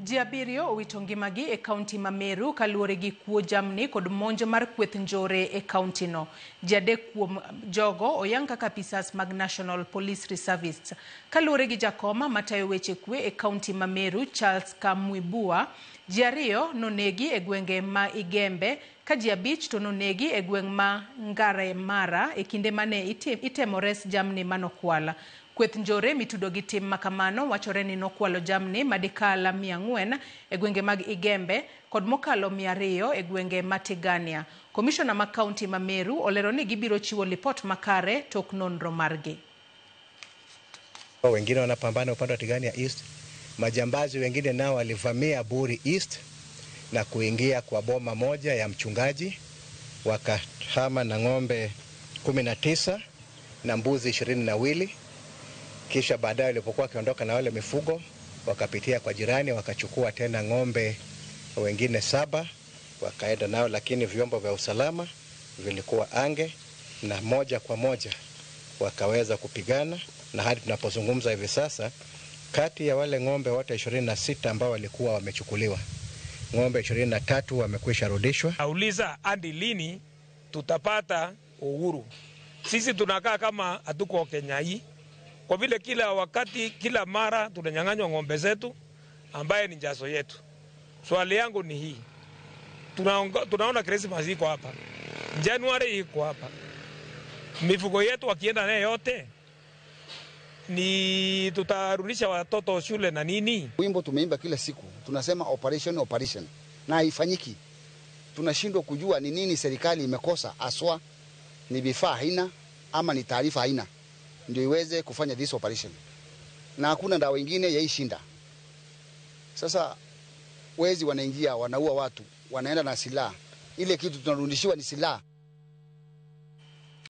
Ji abiriyo owito ngimagi e kaunti ma Meru kaluwore gi kuo jamni kod monj mar kweth njore e kaunti no. Ji adek kuom jogo oyang kaka apisas mag National Police Reservists. Kaluwore gi jakoma matayo weche kwe e kaunti ma Meru, Charles Kamwibua, ji ariyo nonegi e gwenge ma Igembe ka ji abich to nonegi e gweng' ma Ngaremara e kinde mane itemo res jamni manokwal. Kweth njore mitudo gi tim makamano wachore ni nokwalo jamni madikal 400 e gwenge mag Igembe kod mokalo 200 e gwenge ma Tigania. Komishona ma kaunti ma Meru olero ni gibiro chiwo lipot makare tok nonro margi. Wengine wanapambana upande wa Tigania East. Majambazi wengine nao walivamia Buri East na kuingia kwa boma moja ya mchungaji, wakahama na ng'ombe 19 na mbuzi 22. Kisha baadaye walipokuwa wakiondoka na wale mifugo wakapitia kwa jirani wakachukua tena ng'ombe wengine 7 wakaenda nao, lakini vyombo vya usalama vilikuwa ange na moja kwa moja wakaweza kupigana, na hadi tunapozungumza hivi sasa kati ya wale ng'ombe wote 26 ambao walikuwa wamechukuliwa, ng'ombe 23 wamekwisha rudishwa. Nauliza hadi lini tutapata uhuru? Sisi tunakaa kama hatuko Kenya hii, kwa vile kila wakati, kila mara tunanyang'anywa ng'ombe zetu ambaye ni jazo yetu. Swali yangu ni hii. Tunaona Christmas iko hapa, January iko hapa. Mifugo yetu wakienda naye yote, ni tutarudisha watoto shule na nini? Wimbo tumeimba kila siku, tunasema operation operation, na haifanyiki. Tunashindwa kujua ni nini serikali imekosa aswa, ni vifaa haina ama ni taarifa haina ndio iweze kufanya this operation, na hakuna dawa nyingine yaishinda. Sasa wezi wanaingia, wanaua watu, wanaenda na silaha. Ile kitu tunarudishiwa ni silaha.